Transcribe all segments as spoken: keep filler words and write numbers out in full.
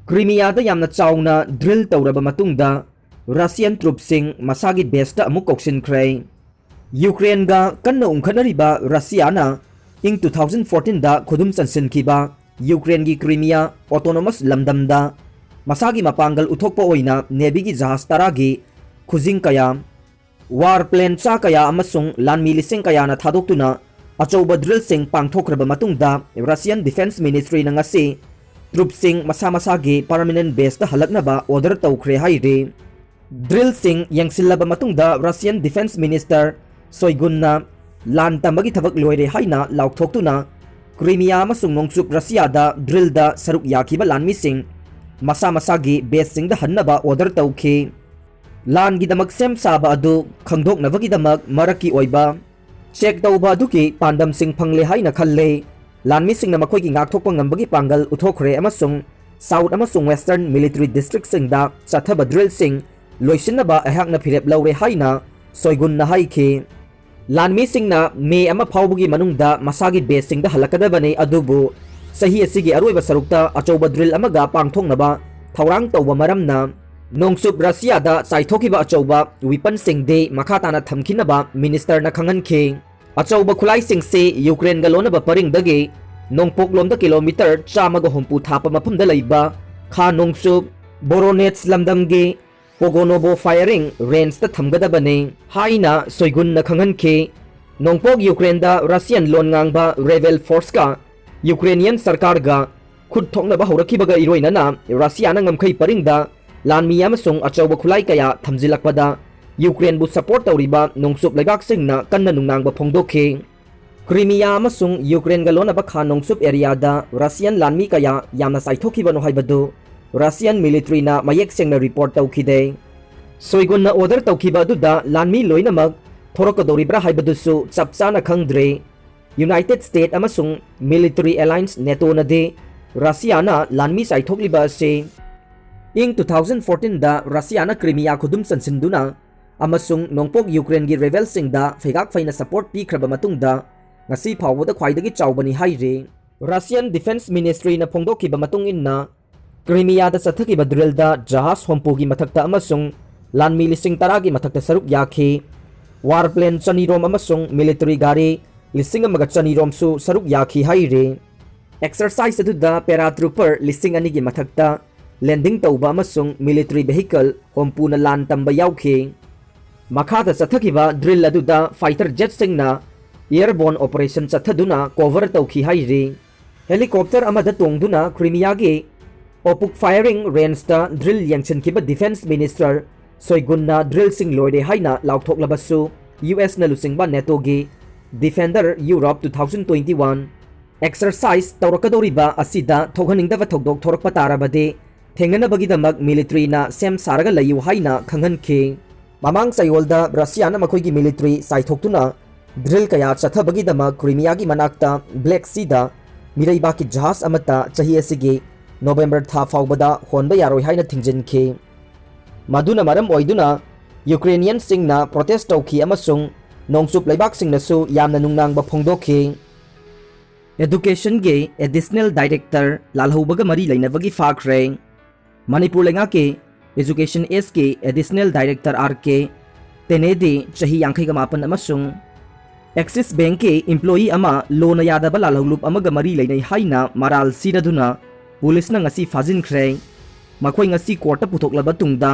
ꯀ꯭ꯔꯤꯃꯤꯌꯥꯗ ꯌꯥꯝꯅ ꯆꯥꯎꯅ ꯗ꯭ꯔꯤꯜ ꯇꯧꯔꯕ ꯃꯇꯨꯡꯗ ꯔꯁꯤꯌꯟ ꯇ꯭ꯔꯨꯞꯁꯤꯡ ꯃꯁꯥꯒꯤ ꯕꯦꯁꯇ ꯑꯃꯨꯛ ꯀꯧꯁꯤꯟꯈ꯭ꯔꯦ꯫ ꯌꯨꯀ꯭ꯔꯦꯟꯒ ꯀꯟꯅ ꯎꯪꯈꯠꯅꯔꯤꯕ ꯔꯁꯤꯌꯥꯅ ꯏꯪ ꯇꯨ ꯊꯥꯎꯖꯟ ꯐꯣꯔꯇꯤꯟꯗ ꯈꯨꯗꯨꯝ ꯆꯟꯁꯤꯟꯈꯤꯕ ꯌꯨꯀ꯭ꯔꯦꯟꯒꯤ ꯀ꯭ꯔꯤꯃꯤꯌꯥ ꯑꯣꯇꯣꯅꯣꯃꯁ ꯂꯝꯗꯝꯗ ꯃꯁꯥꯒꯤ ꯃꯄꯥꯡꯒꯜ ꯎꯠꯊꯣꯛꯄ ꯑꯣꯏꯅ ꯅꯦꯚꯤꯒꯤ ꯖꯍꯥꯖ ꯇꯔꯥꯒꯤ ꯈꯨꯖꯤꯡ ꯀꯌꯥ, ꯋꯥꯔ ꯄ꯭ꯂꯦꯟ ꯆꯥ ꯀꯌꯥ ꯑꯃꯁꯨꯡ ꯂꯥꯟꯃꯤ ꯂꯤꯁꯤꯡ ꯀꯌꯥꯅ ꯊꯥꯗꯣꯛꯇꯨꯅ ꯑꯆꯧꯕ ꯗ꯭ꯔꯤꯜꯁꯤꯡ ꯄꯥꯡꯊꯣꯛꯈ꯭ꯔꯕ ꯃꯇꯨꯡꯗ ꯔꯁꯤꯌꯟ ꯗꯤꯐꯦꯟꯁ ꯃꯤꯅꯤꯁꯇ꯭ꯔꯤꯅ ꯉꯁꯤ ꯇ꯭ꯔꯨꯞꯁꯤꯡ ꯃꯁꯥ ꯃꯁꯥꯒꯤ ꯄꯔꯃꯅꯦꯟ ꯕꯦꯁꯇ ꯍꯜꯂꯛꯅꯕ ꯑꯣꯔꯗꯔ ꯇꯧꯈ꯭ꯔꯦ ꯍꯥꯏꯔꯤ꯫ ꯗ꯭ꯔꯤꯜꯁꯤꯡ ꯌꯦꯡꯁꯤꯜꯂꯕ ꯃꯇꯨꯡꯗ ꯔꯁꯤꯌꯟ ꯗꯤꯐꯦꯟꯁ ꯃꯤꯅꯤꯁꯇꯔ ꯁꯣꯏꯒꯨꯟꯅ ꯂꯥꯟ ꯇꯝꯕꯒꯤ ꯊꯕꯛ ꯂꯣꯏꯔꯦ ꯍꯥꯏꯅ ꯂꯥꯎꯊꯣꯛꯇꯨꯅ ꯀ꯭ꯔꯤꯃꯤꯌꯥ ꯑꯃꯁꯨꯡ ꯅꯣꯡꯆꯨꯞ ꯔꯁꯤꯌꯥꯗ ꯗ꯭ꯔꯤꯜꯗ ꯁꯔꯨꯛ ꯌꯥꯈꯤꯕ ꯂꯥꯟꯃꯤꯁꯤꯡ ꯃꯁꯥ ꯃꯁꯥꯒꯤ ꯕꯦꯁꯁꯤꯡꯗ ꯍꯟꯅꯕ ꯑꯣꯔꯗꯔ ꯇꯧꯈꯤ꯫ ꯂꯥꯟꯒꯤꯗꯃꯛ ꯁꯦꯝ ꯁꯥꯕ ꯑꯗꯨ ꯈꯪꯗꯣꯛꯅꯕꯒꯤꯗꯃꯛ ꯃꯔꯛꯀꯤ ꯑꯣꯏꯕ ꯆꯦꯛ ꯇꯧꯕ ꯑꯗꯨꯒꯤ ꯄꯥꯟꯗꯝꯁꯤꯡ ꯐꯪꯂꯦ ꯍꯥꯏꯅ ꯈꯜꯂꯦ꯫ ꯂꯥꯟꯃꯤꯁꯤꯡꯅ ꯃꯈꯣꯏꯒꯤ ꯉꯥꯛꯊꯣꯛꯄ ꯉꯝꯕꯒꯤ ꯄꯥꯡꯒꯜ ꯎꯠꯊꯣꯛꯈ꯭ꯔꯦ ꯑꯃꯁꯨꯡ ꯁꯥꯎꯠ ꯑꯃꯁꯨꯡ ꯋꯦꯁꯇꯔꯟ ꯃꯤꯂꯤꯇꯔꯤ ꯗꯤꯁꯇ꯭ꯔꯤꯛꯁꯤꯡꯗ ꯆꯠꯊꯕ ꯗ꯭ꯔꯤꯜꯁꯤꯡ ꯂꯣꯏꯁꯤꯟꯅꯕ ꯑꯩꯍꯥꯛꯅ ꯐꯤꯔꯦꯞ ꯂꯧꯔꯦ ꯍꯥꯏꯅ ꯁꯣꯏꯒꯨꯟꯅ ꯍꯥꯏꯈꯤ꯫ ꯂꯥꯟꯃꯤꯁꯤꯡꯅ ꯃꯦ ꯑꯃ ꯐꯥꯎꯕꯒꯤ ꯃꯅꯨꯡꯗ ꯃꯁꯥꯒꯤ ꯕꯦꯁꯁꯤꯡꯗ ꯍꯜꯂꯛꯀꯗꯕꯅꯤ, ꯑꯗꯨꯕꯨ ꯆꯍꯤ ꯑꯁꯤꯒꯤ ꯑꯔꯣꯏꯕ ꯁꯔꯨꯛꯇ ꯑꯆꯧꯕ ꯗ꯭ꯔꯤꯜ ꯑꯃꯒ ꯄꯥꯡꯊꯣꯛꯅꯕ ꯊꯧꯔꯥꯡ ꯇꯧꯕ ꯃꯔꯝꯅ ꯅꯣꯡꯆꯨꯞ ꯔꯁꯤꯌꯥꯗ ꯆꯥꯏꯊꯣꯛꯈꯤꯕ ꯑꯆꯧꯕ ꯋꯤꯄꯟꯁꯤꯡꯗꯤ ꯃꯈꯥ ꯇꯥꯅ ꯊꯝꯈꯤꯅꯕ ꯃꯤꯅꯤꯁꯇꯔꯅ ꯈꯪꯍꯟꯈꯤ꯫ ꯑꯆꯧꯕ ꯈꯨꯠꯂꯥꯏꯁꯤꯡꯁꯤ ꯌꯨꯀ꯭ꯔꯦꯟꯒ ꯂꯣꯟꯅꯕ ꯄꯔꯤꯡꯗꯒꯤ ꯅꯣꯡꯄꯣꯛꯂꯣꯝꯗ ꯀꯤꯂꯣꯃꯤꯇꯔ ꯆꯥꯝꯃꯒ ꯍꯨꯝꯐꯨ ꯊꯥꯞꯄ ꯃꯐꯝꯗ ꯂꯩꯕ ꯈꯥ ꯅꯣꯡꯆꯨꯞ ꯕꯣꯔꯣꯅꯦꯠꯁ ꯂꯝꯗꯝꯒꯤ ꯄꯣꯒꯣꯅꯣꯕꯣ ꯐꯥꯌꯔꯤꯡ ꯔꯦꯟꯖꯇ ꯊꯝꯒꯗꯕꯅꯤ ꯍꯥꯏꯅ ꯁꯣꯏꯒꯨꯟꯅ ꯈꯪꯍꯟꯈꯤ꯫ ꯅꯣꯡꯄꯣꯛ ꯌꯨꯀ꯭ꯔꯦꯟꯗ ꯔꯁꯤꯌꯟ ꯂꯣꯟ ꯉꯥꯡꯕ ꯔꯦꯕꯦꯜ ꯐꯣꯔꯁꯀ ꯌꯨꯀ꯭ꯔꯦꯅꯤꯌꯟ ꯁꯔꯀꯥꯔꯒ ꯈꯨꯠ ꯊꯣꯛꯅꯕ ꯍꯧꯔꯛꯈꯤꯕꯒ ꯏꯔꯣꯏꯅꯅ ꯔꯁꯤꯌꯥꯅ ꯉꯝꯈꯩ ꯄꯔꯤꯡꯗ ꯂꯥꯟꯃꯤ ꯑꯃꯁꯨꯡ ꯑꯆꯧꯕ ꯈꯨꯠꯂꯥꯏ ꯀꯌꯥ ꯊꯝꯖꯤꯜꯂꯛꯄꯗ ꯌꯨꯀ꯭ꯔꯦꯟꯕꯨ ꯁꯄꯣꯔꯠ ꯇꯧꯔꯤꯕ ꯅꯣꯡꯆꯨꯞ ꯂꯩꯕꯥꯛꯁꯤꯡꯅ ꯀꯟꯅ ꯅꯨꯡꯅꯥꯡꯕ ꯐꯣꯡꯗꯣꯛꯈꯤ꯫ ꯀ꯭ꯔꯤꯃꯤꯌꯥ ꯑꯃꯁꯨꯡ ꯌꯨꯀ꯭ꯔꯦꯟꯒ ꯂꯣꯟꯅꯕ ꯈꯥ ꯅꯣꯡꯆꯨꯞ ꯑꯦꯔꯤꯌꯥꯗ ꯔꯁꯤꯌꯟ ꯂꯥꯟꯃꯤ ꯀꯌꯥ ꯌꯥꯝꯅ ꯆꯥꯏꯊꯣꯛꯈꯤꯕꯅꯣ ꯍꯥꯏꯕꯗꯨ ꯔꯁꯤꯌꯟ ꯃꯤꯂꯤꯇ꯭ꯔꯤꯅ ꯃꯌꯦꯛ ꯁꯦꯡꯅ ꯔꯤꯄꯣꯔꯠ ꯇꯧꯈꯤꯗꯦ꯫ ꯁꯣꯏꯒꯨꯟꯅ ꯑꯣꯔꯗꯔ ꯇꯧꯈꯤꯕ ꯑꯗꯨꯗ ꯂꯥꯟꯃꯤ ꯂꯣꯏꯅꯃꯛ ꯊꯣꯔꯛꯀꯗꯧꯔꯤꯕ꯭ꯔꯥ ꯍꯥꯏꯕꯗꯨꯁꯨ ꯆꯞ ꯆꯥꯅ ꯈꯪꯗ꯭ꯔꯦ꯫ ꯌꯨꯅꯥꯏꯇꯦꯗ ꯁ꯭ꯇꯦꯠ ꯑꯃꯁꯨꯡ ꯃꯤꯂꯤꯇꯔꯤ ꯑꯦꯂꯥꯏꯟꯁ ꯅꯦꯇꯣꯅꯗꯤ ꯔꯁꯤꯌꯥꯅ ꯂꯥꯟꯃꯤ ꯆꯥꯏꯊꯣꯛꯂꯤꯕ ꯑꯁꯤ ꯏꯪ ꯇꯨ ꯊꯥꯎꯖꯟ ꯐꯣꯔꯇꯤꯟꯗ ꯔꯁꯤꯌꯥꯅ ꯀ꯭ꯔꯤꯃꯤꯌꯥ ꯈꯨꯗꯨꯝ ꯆꯟꯁꯤꯟꯗꯨꯅ ꯑꯃꯁꯨꯡ ꯅꯣꯡꯄꯣꯛ ꯌꯨꯀ꯭ꯔꯦꯟꯒꯤ ꯔꯦꯕꯦꯜꯁꯤꯡꯗ ꯐꯩꯒꯥꯛ ꯐꯩꯅ ꯁꯄꯣꯔꯠ ꯄꯤꯈ꯭ꯔꯕ ꯃꯇꯨꯡꯗ ꯉꯁꯤ ꯐꯥꯎꯕꯗ ꯈ꯭ꯋꯥꯏꯗꯒꯤ ꯆꯥꯎꯕꯅꯤ ꯍꯥꯏꯔꯤ꯫ ꯔꯁꯤꯌꯟ ꯗꯤꯐꯦꯟꯁ ꯃꯤꯅꯤꯁꯇ꯭ꯔꯤꯅ ꯐꯣꯡꯗꯣꯛꯈꯤꯕ ꯃꯇꯨꯡ ꯏꯟꯅ, ꯀ꯭ꯔꯤꯃꯤꯌꯥꯗ ꯆꯠꯊꯈꯤꯕ ꯗ꯭ꯔꯤꯜꯗ ꯖꯍꯥꯖ ꯍꯨꯝꯐꯨꯒꯤ ꯃꯊꯛꯇ ꯑꯃꯁꯨꯡ ꯂꯥꯟꯃꯤ ꯂꯤꯁꯤꯡ ꯇꯔꯥꯒꯤ ꯃꯊꯛꯇ ꯁꯔꯨꯛ ꯌꯥꯈꯤ꯫ ꯋꯥꯔ ꯄ꯭ꯂꯦꯟ ꯆꯅꯤꯔꯣꯝ ꯑꯃꯁꯨꯡ ꯃꯤꯂꯤꯇꯔꯤ ꯒꯥꯔꯤ ꯂꯤꯁꯤꯡ ꯑꯃꯒ ꯆꯅꯤꯔꯣꯝꯁꯨ ꯁꯔꯨꯛ ꯌꯥꯈꯤ ꯍꯥꯏꯔꯤ꯫ ꯑꯦꯛꯁꯔꯁꯥꯏꯖ ꯑꯗꯨꯗ ꯄꯦꯔꯥꯇ꯭ꯔꯨꯄꯔ ꯂꯤꯁꯤꯡ ꯑꯅꯤꯒꯤ ꯃꯊꯛꯇ ꯂꯦꯟꯗꯤꯡ ꯇꯧꯕ ꯑꯃꯁꯨꯡ ꯃꯤꯂꯤꯇꯔꯤ ꯚꯦꯍꯤꯀꯜ ꯍꯨꯝꯐꯨꯅ ꯂꯥꯟ ꯇꯝꯕ ꯌꯥꯎꯈꯤ꯫ ꯃꯈꯥꯗ ꯆꯠꯊꯈꯤꯕ ꯗ꯭ꯔꯤꯜ ꯑꯗꯨꯗ ꯐꯥꯏꯇꯔ ꯖꯦꯠꯁꯤꯡꯅ ꯑꯦꯌꯔꯕꯣꯔꯟ ꯑꯣꯄꯔꯦꯁꯟ ꯆꯠꯊꯗꯨꯅ ꯀꯣꯚꯔ ꯇꯧꯈꯤ ꯍꯥꯏꯔꯤ꯫ ꯍꯦꯂꯤꯀꯣꯞꯇꯔ ꯑꯃꯗ ꯇꯣꯡꯗꯨꯅ ꯀ꯭ꯔꯤꯃꯤꯌꯥꯒꯤ ꯑꯣꯄꯨꯛ ꯐꯥꯌꯔꯤꯡ ꯔꯦꯟꯖꯇ ꯗ꯭ꯔꯤꯜ ꯌꯦꯡꯁꯤꯟꯈꯤꯕ ꯗꯤꯐꯦꯟꯁ ꯃꯤꯅꯤꯁꯇꯔ ꯁꯣꯏꯒꯨꯟꯅ ꯗ꯭ꯔꯤꯜꯁꯤꯡ ꯂꯣꯏꯔꯦ ꯍꯥꯏꯅ ꯂꯥꯎꯊꯣꯛꯂꯕꯁꯨ, ꯌꯨ ꯑꯦꯁꯅ ꯂꯨꯆꯤꯡꯕ ꯅꯦꯇꯣꯒꯤ defender Europe two thousand twenty one exercise ꯇꯧꯔꯛꯀꯗꯧꯔꯤꯕ ꯑꯁꯤꯗ ꯊꯣꯛꯍꯟꯅꯤꯡꯗꯕ ꯊꯧꯗꯣꯛ ꯊꯣꯔꯛꯄ ꯇꯥꯔꯕꯗꯤ ꯊꯦꯡꯅꯅꯕꯒꯤꯗꯃꯛ ꯃꯤꯂꯤꯇꯔꯤꯅ ꯁꯦꯝ ꯁꯥꯔꯒ ꯂꯩꯌꯨ ꯍꯥꯏꯅ ꯈꯪꯍꯟꯈꯤ꯫ ꯃꯃꯥꯡ ꯆꯌꯣꯜꯗ ꯔꯁꯤꯌꯥꯅ ꯃꯈꯣꯏꯒꯤ ꯃꯤꯂꯤꯇꯔꯤ ꯆꯥꯏꯊꯣꯛꯇꯨꯅ ꯗ꯭ꯔꯤꯜ ꯀꯌꯥ ꯆꯠꯊꯕꯒꯤꯗꯃꯛ ꯀ꯭ꯔꯤꯃꯤꯌꯥꯒꯤ ꯃꯅꯥꯛꯇ ꯕ꯭ꯂꯦꯛ ꯁꯤꯗ ꯃꯤꯔꯩꯕꯥꯛꯀꯤ ꯖꯍꯥꯖ ꯑꯃꯠꯇ ꯆꯍꯤ ꯑꯁꯤꯒꯤ ꯅꯣꯕꯦꯝꯕꯔ ꯊꯥ ꯐꯥꯎꯕꯗ ꯍꯣꯟꯕ ꯌꯥꯔꯣꯏ ꯍꯥꯏꯅ ꯊꯤꯡꯖꯤꯟꯈꯤ꯫ ꯃꯗꯨꯅ ꯃꯔꯝ ꯑꯣꯏꯗꯨꯅ ꯌꯨꯀ꯭ꯔꯦꯅꯤꯌꯟꯁꯤꯡꯅ ꯄ꯭ꯔꯣꯇꯦꯁ ꯇꯧꯈꯤ ꯑꯃꯁꯨꯡ ꯅꯣꯡꯆꯨꯞ ꯂꯩꯕꯥꯛꯁꯤꯡꯅꯁꯨ ꯌꯥꯝꯅ ꯅꯨꯡꯅꯥꯡꯕ ꯐꯣꯡꯗꯣꯛꯈꯤ꯫ ꯑꯦꯗꯨꯀꯦꯁꯟꯒꯤ ꯑꯦꯗꯤꯁꯅꯦꯜ ꯗꯥꯏꯔꯦꯛꯇꯔ ꯂꯥꯜꯍꯧꯕꯒ ꯃꯔꯤ ꯂꯩꯅꯕꯒꯤ ꯐꯥꯈ꯭ꯔꯦ꯫ ꯃꯅꯤꯄꯨꯔ ꯂꯩꯉꯥꯛꯀꯤ ꯑꯦꯖꯨꯀꯦꯁꯟ ꯑꯦꯁꯀꯤ ꯑꯦꯗꯤꯁꯅꯦꯜ ꯗꯥꯏꯔꯦꯛꯇꯔ ꯑꯥꯔ ꯀꯦ ꯇꯦꯅꯦꯗꯤ ꯆꯍꯤ ꯌꯥꯡꯈꯩꯒ ꯃꯥꯄꯟ ꯑꯃꯁꯨꯡ ꯑꯦꯛꯁꯤꯁ ꯕꯦꯡꯛꯀꯤ ꯏꯝꯄ꯭ꯂꯣꯌꯤ ꯑꯃ ꯂꯣꯅ ꯌꯥꯗꯕ ꯂꯥꯜꯍꯧꯂꯨꯞ ꯑꯃꯒ ꯃꯔꯤ ꯂꯩꯅꯩ ꯍꯥꯏꯅ ꯃꯔꯥꯜ ꯁꯤꯔꯗꯨꯅ ꯄꯨꯂꯤꯁꯅ ꯉꯁꯤ ꯐꯥꯖꯤꯟꯈ꯭ꯔꯦ꯫ ꯃꯈꯣꯏ ꯉꯁꯤ ꯀꯣꯔꯠꯇ ꯄꯨꯊꯣꯛꯂꯕ ꯇꯨꯡꯗ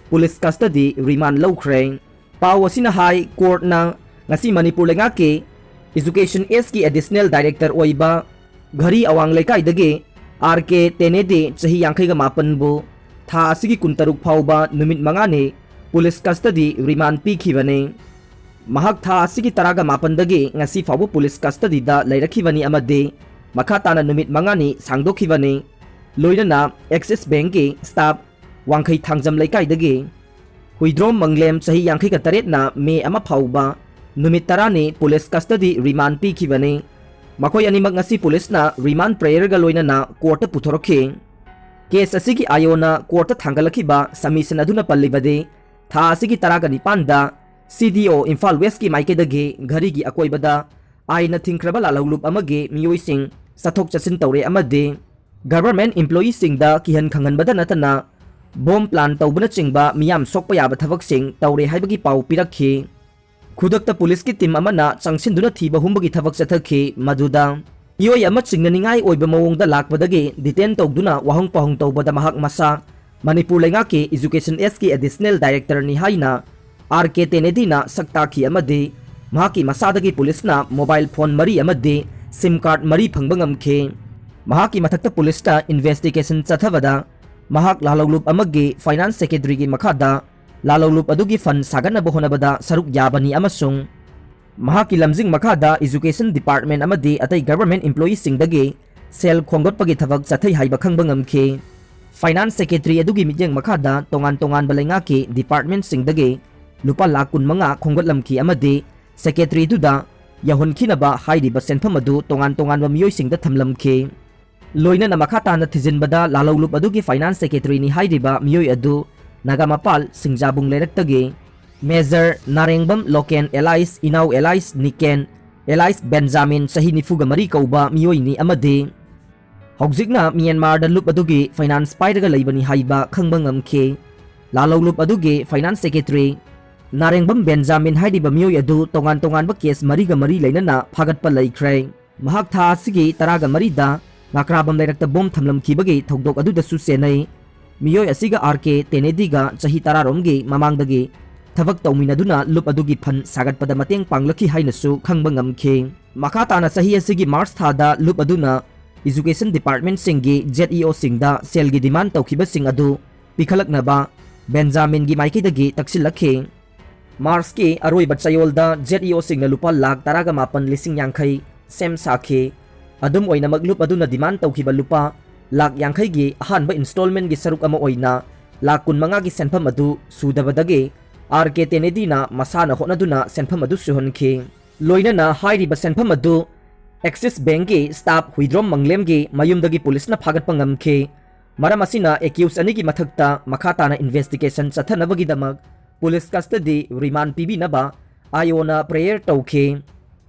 ꯄꯨꯂꯤꯁ ꯀꯁꯇꯗꯤ ꯔꯤꯃꯥꯟ ꯂꯧꯈ꯭ꯔꯦ꯫ ꯄꯥꯎ ꯑꯁꯤꯅ ꯍꯥꯏ, ꯀꯣꯔꯠꯅ ꯉꯁꯤ ꯃꯅꯤꯄꯨꯔ ꯂꯩꯉꯥꯛꯀꯤ ꯑꯦꯖꯨꯀꯦꯁꯟ ꯑꯦꯁꯀꯤ ꯑꯦꯗꯤꯁꯅꯦꯜ ꯗꯥꯏꯔꯦꯛꯇꯔ ꯑꯣꯏꯕ ꯘꯔꯤ ꯑꯋꯥꯡ ꯂꯩꯀꯥꯏꯗꯒꯤ ꯑꯥꯔ ꯀꯦ ꯇꯦꯅꯦꯗꯤ ꯆꯍꯤ ꯌꯥꯡꯈꯩꯒ ꯃꯥꯄꯟꯕꯨ ꯊꯥ ꯑꯁꯤꯒꯤ ꯀꯨꯟꯇꯔꯨꯛ ꯐꯥꯎꯕ ꯅꯨꯃꯤꯠ ꯃꯉꯥꯅꯤ ꯄꯨꯂꯤꯁ ꯀꯁꯇꯗꯤ ꯔꯤꯃꯥꯟ ꯄꯤꯈꯤꯕꯅꯤ꯫ ꯃꯍꯥꯛ ꯊꯥ ꯑꯁꯤꯒꯤ ꯇꯔꯥꯒ ꯃꯥꯄꯟꯗꯒꯤ ꯉꯁꯤ ꯐꯥꯎꯕ ꯄꯨꯂꯤꯁ ꯀꯁꯇꯗꯤꯗ ꯂꯩꯔꯛꯈꯤꯕꯅꯤ ꯑꯃꯗꯤ ꯃꯈꯥ ꯇꯥꯅ ꯅꯨꯃꯤꯠ ꯃꯉꯥꯅꯤ ꯁꯥꯡꯗꯣꯛꯈꯤꯕꯅꯤ꯫ ꯂꯣꯏꯅꯅ ꯑꯦꯛꯁꯤꯁ ꯕꯦꯡꯛꯀꯤ ꯁ꯭ꯇꯥꯐ ꯋꯥꯡꯈꯩ ꯊꯥꯡꯖꯝ ꯂꯩꯀꯥꯏꯗꯒꯤ ꯍꯨꯏꯗ꯭ꯔꯣꯝ ꯃꯪꯂꯦꯝ ꯆꯍꯤ ꯌꯥꯡꯈꯩꯒ ꯇꯔꯦꯠꯅ ꯃꯦ ꯑꯃ ꯐꯥꯎꯕ ꯅꯨꯃꯤꯠ ꯇꯔꯥꯅꯤ ꯄꯨꯂꯤꯁ ꯀꯁꯇꯗꯤ ꯔꯤꯃꯥꯟ ꯄꯤꯈꯤꯕꯅꯤ꯫ ꯃꯈꯣꯏ ꯑꯅꯤꯃꯛ ꯉꯁꯤ ꯄꯨꯂꯤꯁꯅ ꯔꯤꯃꯥꯟ ꯄ꯭ꯔꯦꯌꯔꯒ ꯂꯣꯏꯅꯅ ꯀꯣꯔꯠꯇ ꯄꯨꯊꯣꯔꯛꯈꯤ꯫ ꯀꯦꯁ ꯑꯁꯤꯒꯤ ꯑꯥꯏꯑꯣꯅ ꯀꯣꯔꯠꯇ ꯊꯥꯡꯒꯠꯂꯛꯈꯤꯕ ꯁꯃꯤꯁꯟ ꯑꯗꯨꯅ ꯄꯜꯂꯤꯕꯗꯤ, ꯊꯥ ꯑꯁꯤꯒꯤ ꯇꯔꯥꯒ ꯅꯤꯄꯥꯟꯗ ꯁꯤ ꯗꯤ ꯑꯣ ꯏꯝꯐꯥꯜ ꯋꯦꯁꯀꯤ ꯃꯥꯏꯀꯩꯗꯒꯤ ꯘꯔꯤꯒꯤ ꯑꯀꯣꯏꯕꯗ ꯑꯥꯏꯟꯅ ꯊꯤꯡꯈ꯭ꯔꯕ ꯂꯥꯜꯍꯧꯂꯨꯞ ꯑꯃꯒꯤ ꯃꯤꯑꯣꯏꯁꯤꯡ ꯆꯠꯊꯣꯛ ꯆꯠꯁꯤꯟ ꯇꯧꯔꯦ ꯑꯃꯗꯤ Government employeeꯁꯤꯡꯗ ꯀꯤꯍꯟ ꯈꯪꯍꯟꯕꯗ ꯅꯠꯇꯅ bomb plant ꯇꯧꯕꯅꯆꯤꯡꯕ ꯃꯤꯌꯥꯝ ꯁꯣꯛꯄ ꯌꯥꯕ ꯊꯕꯛꯁꯤꯡ ꯇꯧꯔꯦ ꯍꯥꯏꯕꯒꯤ ꯄꯥꯎ ꯄꯤꯔꯛꯈꯤ꯫ ꯈꯨꯗꯛꯇ ꯄꯨꯂꯤꯁꯀꯤ team ꯑꯃꯅ ꯆꯪꯁꯤꯟꯗꯨꯅ ꯊꯤꯕ ꯍꯨꯝꯕꯒꯤ ꯊꯕꯛ ꯆꯠꯊꯈꯤ꯫ ꯃꯗꯨꯗ ꯃꯤꯑꯣꯏ ꯑꯃ ꯆꯤꯡꯅꯅꯤꯡꯉꯥꯏ ꯑꯣꯏꯕ ꯃꯑꯣꯡꯗ ꯂꯥꯛꯄꯗꯒꯤ detain ꯇꯧꯗꯨꯅ ꯋꯥꯍꯪ ꯄꯥꯎꯍꯪ ꯇꯧꯕꯗ ꯃꯍꯥꯛ ꯃꯁꯥ ꯃꯅꯤꯄꯨꯔ ꯂꯩꯉꯥꯛꯀꯤ Education Sꯒꯤ Additional Directorꯅꯤ ꯍꯥꯏꯅ R K Tenediꯅ ꯁꯛ ꯇꯥꯛꯈꯤ ꯑꯃꯗꯤ ꯃꯍꯥꯛꯀꯤ ꯃꯁꯥꯗꯒꯤ ꯄꯨꯂꯤꯁꯅ mobile phone ꯃꯔꯤ ꯑꯃꯗꯤ SIM card ꯃꯔꯤ ꯐꯪꯕ ꯉꯝꯈꯤ꯫ ꯃꯍꯥꯛꯀꯤ ꯃꯊꯛꯇ ꯄꯨꯂꯤꯁꯅ investigation ꯆꯠꯊꯕꯗ ꯃꯍꯥꯛ ꯂꯥꯂꯧꯂꯨꯞ ꯑꯃꯒꯤ finance secretaryꯒꯤ ꯃꯈꯥꯗ ꯂꯥꯂꯧꯂꯨꯞ ꯑꯗꯨꯒꯤ fund ꯁꯥꯒꯠꯅꯕ ꯍꯣꯠꯅꯕꯗ ꯁꯔꯨꯛ ꯌꯥꯕꯅꯤ ꯑꯃꯁꯨꯡ ꯃꯍꯥꯛꯀꯤ ꯂꯝꯖꯤꯡ ꯃꯈꯥꯗ Education Department ꯑꯃꯗꯤ ꯑꯇꯩ government employeeꯁꯤꯡꯗꯒꯤ ꯁꯦꯜ ꯈꯣꯝꯒꯠꯄꯒꯤ ꯊꯕꯛ ꯆꯠꯊꯩ ꯍꯥꯏꯕ ꯈꯪꯕ ꯉꯝꯈꯤ꯫ Finance secretary ꯑꯗꯨꯒꯤ ꯃꯤꯠꯌꯦꯡ ꯃꯈꯥꯗ ꯇꯣꯉꯥꯟ ꯇꯣꯉꯥꯟꯕ ꯂꯩꯉꯥꯛꯀꯤ departmentꯁꯤꯡꯗꯒꯤ ꯂꯨꯄꯥ ꯂꯥꯈ ꯀꯨꯟꯃꯉꯥ ꯈꯣꯝꯒꯠꯂꯝꯈꯤ ꯑꯃꯗꯤ secretaryꯗꯨꯗ ꯌꯧꯍꯟꯈꯤꯅꯕ ꯍꯥꯏꯔꯤꯕ ꯁꯦꯟꯐꯝ ꯑꯗꯨ ꯇꯣꯉꯥꯟ ꯇꯣꯉꯥꯟꯕ ꯃꯤꯑꯣꯏꯁꯤꯡꯗ ꯊꯝꯂꯝꯈꯤ꯫ ꯂꯣꯏꯅꯅ ꯃꯈꯥ ꯇꯥꯅ ꯊꯤꯖꯤꯟꯕꯗ ꯂꯥꯂꯧꯂꯨꯞ ꯑꯗꯨꯒꯤ finance secretaryꯅꯤ ꯍꯥꯏꯔꯤꯕ ꯃꯤꯑꯣꯏ ꯑꯗꯨ ꯅꯥꯒꯥꯃꯄꯥꯜ ꯁꯤꯡꯖꯥꯕꯨꯡ ꯂꯩꯔꯛꯇꯒꯤ Major ꯅꯥꯔꯦꯡꯕꯝ ꯂꯣꯀꯦꯟ alias ꯏꯅꯥꯎ alias ꯅꯤꯀꯦꯟ alias ꯕꯦꯟꯖꯥꯃꯤꯟ ꯆꯍꯤ ꯅꯤꯐꯨꯒ ꯃꯔꯤ ꯀꯧꯕ ꯃꯤꯑꯣꯏꯅꯤ ꯑꯃꯗꯤ ꯍꯧꯖꯤꯛꯅ ꯃ꯭ꯌꯥꯟꯃꯥꯔꯗ ꯂꯨꯞ ꯑꯗꯨꯒꯤ finance ꯄꯥꯏꯔꯒ ꯂꯩꯕꯅꯤ ꯍꯥꯏꯕ ꯈꯪꯕ ꯉꯝꯈꯤ꯫ ꯂꯥꯂꯧꯂꯨꯞ ꯑꯗꯨꯒꯤ finance secretary ꯅꯥꯔꯦꯡꯕꯝ ꯕꯦꯟꯖꯥꯃꯤꯟ ꯍꯥꯏꯔꯤꯕ ꯃꯤꯑꯣꯏ ꯑꯗꯨ ꯇꯣꯉꯥꯟ ꯇꯣꯉꯥꯟꯕ case ꯃꯔꯤꯒ ꯃꯔꯤ ꯂꯩꯅꯅ ꯐꯥꯒꯠꯄ ꯂꯩꯈ꯭ꯔꯦ꯫ ꯃꯍꯥꯛ ꯊꯥ ꯑꯁꯤꯒꯤ ꯇꯔꯥꯒ ꯃꯔꯤꯗ ꯉꯥꯀ꯭ꯔꯥꯕꯝ ꯂꯩꯔꯛꯇ bomb ꯊꯝꯂꯝꯈꯤꯕꯒꯤ ꯊꯧꯗꯣꯛ ꯑꯗꯨꯗꯁꯨ ꯆꯦꯟꯅꯩ꯫ ꯃꯤꯑꯣꯏ ꯑꯁꯤꯒ R K Tenediꯒ ꯆꯍꯤ ꯇꯔꯥꯔꯣꯝꯒꯤ ꯃꯃꯥꯡꯗꯒꯤ ꯊꯕꯛ ꯇꯧꯃꯤꯟꯅꯗꯨꯅ ꯂꯨꯞ ꯑꯗꯨꯒꯤ fund ꯁꯥꯒꯠꯄꯗ ꯃꯇꯦꯡ ꯄꯥꯡꯂꯛꯈꯤ ꯍꯥꯏꯅꯁꯨ ꯈꯪꯕ ꯉꯝꯈꯤ꯫ ꯃꯈꯥ ꯇꯥꯅ ꯆꯍꯤ ꯑꯁꯤꯒꯤ March ꯊꯥꯗ ꯂꯨꯞ ꯑꯗꯨꯅ Education Departmentꯁꯤꯡꯒꯤ ZEOꯁꯤꯡꯗ ꯁꯦꯜꯒꯤ demand ꯇꯧꯈꯤꯕꯁꯤꯡ ꯑꯗꯨ ꯄꯤꯈꯠꯂꯛꯅꯕ ꯕꯦꯟꯖꯥꯃꯤꯟꯒꯤ ꯃꯥꯏꯀꯩꯗꯒꯤ ꯇꯛꯁꯤꯜꯂꯛꯈꯤ꯫ Marchꯀꯤ ꯑꯔꯣꯏꯕ ꯆꯌꯣꯜꯗ ZEOꯁꯤꯡꯅ ꯂꯨꯄꯥ ꯂꯥꯈ ꯇꯔꯥꯒ ꯃꯥꯄꯟ ꯂꯤꯁꯤꯡ ꯌꯥꯡꯈꯩ ꯁꯦꯝ ꯁꯥꯈꯤ꯫ ꯑꯗꯨꯝ ꯑꯣꯏꯅꯃꯛ ꯂꯨꯞ ꯑꯗꯨꯅ demand ꯇꯧꯈꯤꯕ ꯂꯨꯄꯥ ꯂꯥꯈ ꯌꯥꯡꯈꯩꯒꯤ ꯑꯍꯥꯟꯕ installmentꯀꯤ ꯁꯔꯨꯛ ꯑꯃ ꯑꯣꯏꯅ ꯂꯥꯈ ꯀꯨꯟꯃꯉꯥꯒꯤ ꯁꯦꯟꯐꯝ ꯑꯗꯨ ꯁꯨꯗꯕꯗꯒꯤ R K Tenediꯅ ꯃꯁꯥꯅ ꯍꯣꯠꯅꯗꯨꯅ ꯁꯦꯟꯐꯝ ꯑꯗꯨ ꯁꯨꯍꯟꯈꯤ꯫ ꯂꯣꯏꯅꯅ ꯍꯥꯏꯔꯤꯕ ꯁꯦꯟꯐꯝ ꯑꯗꯨ Axis Bankꯀꯤ staff ꯍꯨꯏꯗ꯭ꯔꯣꯝ ꯃꯪꯂꯦꯝꯒꯤ ꯃꯌꯨꯝꯗꯒꯤ ꯄꯨꯂꯤꯁꯅ ꯐꯥꯒꯠꯄ ꯉꯝꯈꯤ꯫ ꯃꯔꯝ ꯑꯁꯤꯅ accused ꯑꯅꯤꯒꯤ ꯃꯊꯛꯇ ꯃꯈꯥ ꯇꯥꯅ investigation ꯆꯠꯊꯅꯕꯒꯤꯗꯃꯛ police custody remand ꯄꯤꯕꯤꯅꯕ IOꯅ prayer ꯇꯧꯈꯤ꯫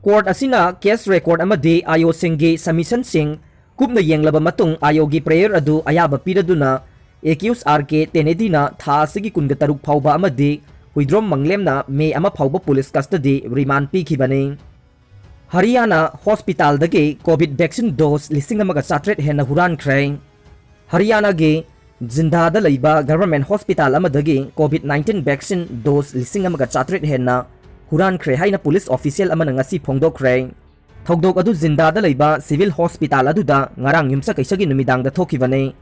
Court ꯑꯁꯤꯅ case record ꯑꯃꯗꯤ IOꯁꯤꯡꯒꯤ submissionꯁꯤꯡ ꯀꯨꯞꯅ ꯌꯦꯡꯂꯕ ꯃꯇꯨꯡ ꯑꯥꯌꯣꯒꯤ prayer ꯑꯗꯨ ꯑꯌꯥꯕ ꯄꯤꯔꯗꯨꯅ accused R K Tenedina ꯊꯥ ꯑꯁꯤꯒꯤ ꯀꯨꯟꯒ ꯇꯔꯨꯛ ꯐꯥꯎꯕ ꯑꯃꯗꯤ ꯍꯨꯏꯗ꯭ꯔꯣꯝ ꯃꯪꯂꯦꯝꯅ May ꯑꯃ ꯐꯥꯎꯕ police custody remand ꯄꯤꯈꯤꯕꯅꯤ꯫ ꯍꯔꯤꯌꯥꯅꯥ hospitalꯗꯒꯤ COVID vaccine dose ꯂꯤꯁꯤꯡ ꯑꯃꯒ ꯆꯥꯇ꯭ꯔꯦꯠ ꯍꯦꯟꯅ ꯍꯨꯔꯥꯟꯈ꯭ꯔꯦ꯫ ꯍꯔꯤꯌꯥꯅꯥꯒꯤ ꯖꯤꯟꯗꯥꯗ ꯂꯩꯕ government hospital ꯑꯃꯗꯒꯤ COVID nineteen vaccine dose ꯂꯤꯁꯤꯡ ꯑꯃꯒ ꯆꯥꯇ꯭ꯔꯦꯠ ꯍꯦꯟꯅ ꯍꯨꯔꯥꯟꯈ꯭ꯔꯦ ꯍꯥꯏꯅ police official ꯑꯃꯅ ꯉꯁꯤ ꯐꯣꯡꯗꯣꯛꯈ꯭ꯔꯦ꯫ ꯊꯧꯗꯣꯛ ꯑꯗꯨ ꯖꯤꯟꯗꯥꯗ ꯂꯩꯕ civil hospital ꯑꯗꯨꯗ ꯉꯔꯥꯡ ꯌꯨꯝꯁꯀꯩꯁꯒꯤ ꯅꯨꯃꯤꯗꯥꯡꯗ ꯊꯣꯛꯈꯤꯕꯅꯤ꯫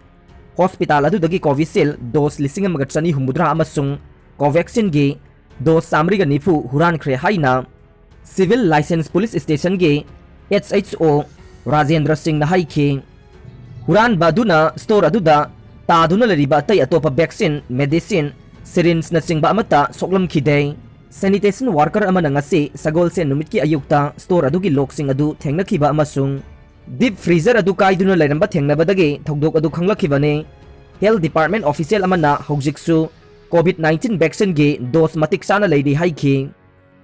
Hospital ꯑꯗꯨꯗꯒꯤ Covishield dose ꯂꯤꯁꯤꯡ ꯑꯃꯒ ꯆꯅꯤ ꯍꯨꯝꯐꯨꯇꯔꯥ ꯑꯃꯁꯨꯡ Covaxinꯒꯤ dose ꯆꯥꯃꯔꯤꯒ ꯅꯤꯐꯨ ꯍꯨꯔꯥꯟꯈ꯭ꯔꯦ ꯍꯥꯏꯅ Civil Licence Police Stationꯒꯤ H H O Rajendra ꯁꯤꯡꯅ ꯍꯥꯏꯈꯤ꯫ ꯍꯨꯔꯥꯟꯕ ꯑꯗꯨꯅ store ꯑꯗꯨꯗ ꯇꯥꯗꯨꯅ ꯂꯩꯔꯤꯕ ꯑꯇꯩ ꯑꯇꯣꯞꯄ vaccine, medicine, syringeꯅꯆꯤꯡꯕ ꯑꯃꯠꯇ ꯁꯣꯛꯂꯝꯈꯤꯗꯦ꯫ Sanitation worker ꯑꯃꯅ ꯉꯁꯤ ꯁꯒꯣꯜꯁꯦꯟ ꯅꯨꯃꯤꯠꯀꯤ ꯑꯌꯨꯛꯇ store ꯑꯗꯨꯒꯤ lockꯁꯤꯡ ꯑꯗꯨ ꯊꯦꯡꯅꯈꯤꯕ ꯑꯃꯁꯨꯡ deep freezer ꯑꯗꯨ ꯀꯥꯏꯗꯨꯅ ꯂꯩꯔꯝꯕ ꯊꯦꯡꯅꯕꯗꯒꯤ ꯊꯧꯗꯣꯛ ꯑꯗꯨ ꯈꯪꯂꯛꯈꯤꯕꯅꯤ꯫ Health Department official ꯑꯃꯅ ꯍꯧꯖꯤꯛꯁꯨ COVID nineteen vaccineꯒꯤ dose ꯃꯇꯤꯛ ꯆꯥꯅ ꯂꯩꯔꯤ ꯍꯥꯏꯈꯤ꯫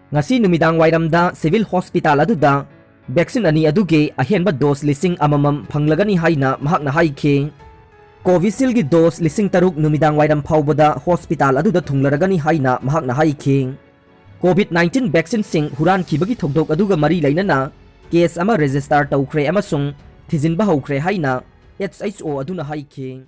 ꯉꯁꯤ ꯅꯨꯃꯤꯗꯥꯡ ꯋꯥꯏꯔꯝꯗ civil hospital ꯑꯗꯨꯗ vaccine ꯑꯅꯤ ꯑꯗꯨꯒꯤ ꯑꯍꯦꯟꯕ dose ꯂꯤꯁꯤꯡ ꯑꯃꯃꯝ ꯐꯪꯂꯒꯅꯤ ꯍꯥꯏꯅ ꯃꯍꯥꯛꯅ ꯍꯥꯏꯈꯤ꯫ Covishieldꯒꯤ dose ꯂꯤꯁꯤꯡ ꯇꯔꯨꯛ ꯅꯨꯃꯤꯗꯥꯡ ꯋꯥꯏꯔꯝ ꯐꯥꯎꯕꯗ hospital ꯑꯗꯨꯗ ꯊꯨꯡꯂꯔꯒꯅꯤ ꯍꯥꯏꯅ ꯃꯍꯥꯛꯅ ꯍꯥꯏꯈꯤ꯫ COVID nineteen vaccineꯁꯤꯡ ꯍꯨꯔꯥꯟꯈꯤꯕꯒꯤ ꯊꯧꯗꯣꯛ ꯑꯗꯨꯒ ꯃꯔꯤ ꯂꯩꯅꯅ case ꯑꯃ register ꯇꯧꯈ꯭ꯔꯦ ꯑꯃꯁꯨꯡ ꯊꯤꯖꯤꯟꯕ ꯍꯧꯈ꯭ꯔꯦ ꯍꯥꯏꯅ H H O ꯑꯗꯨꯅ ꯍꯥꯏꯈꯤ꯫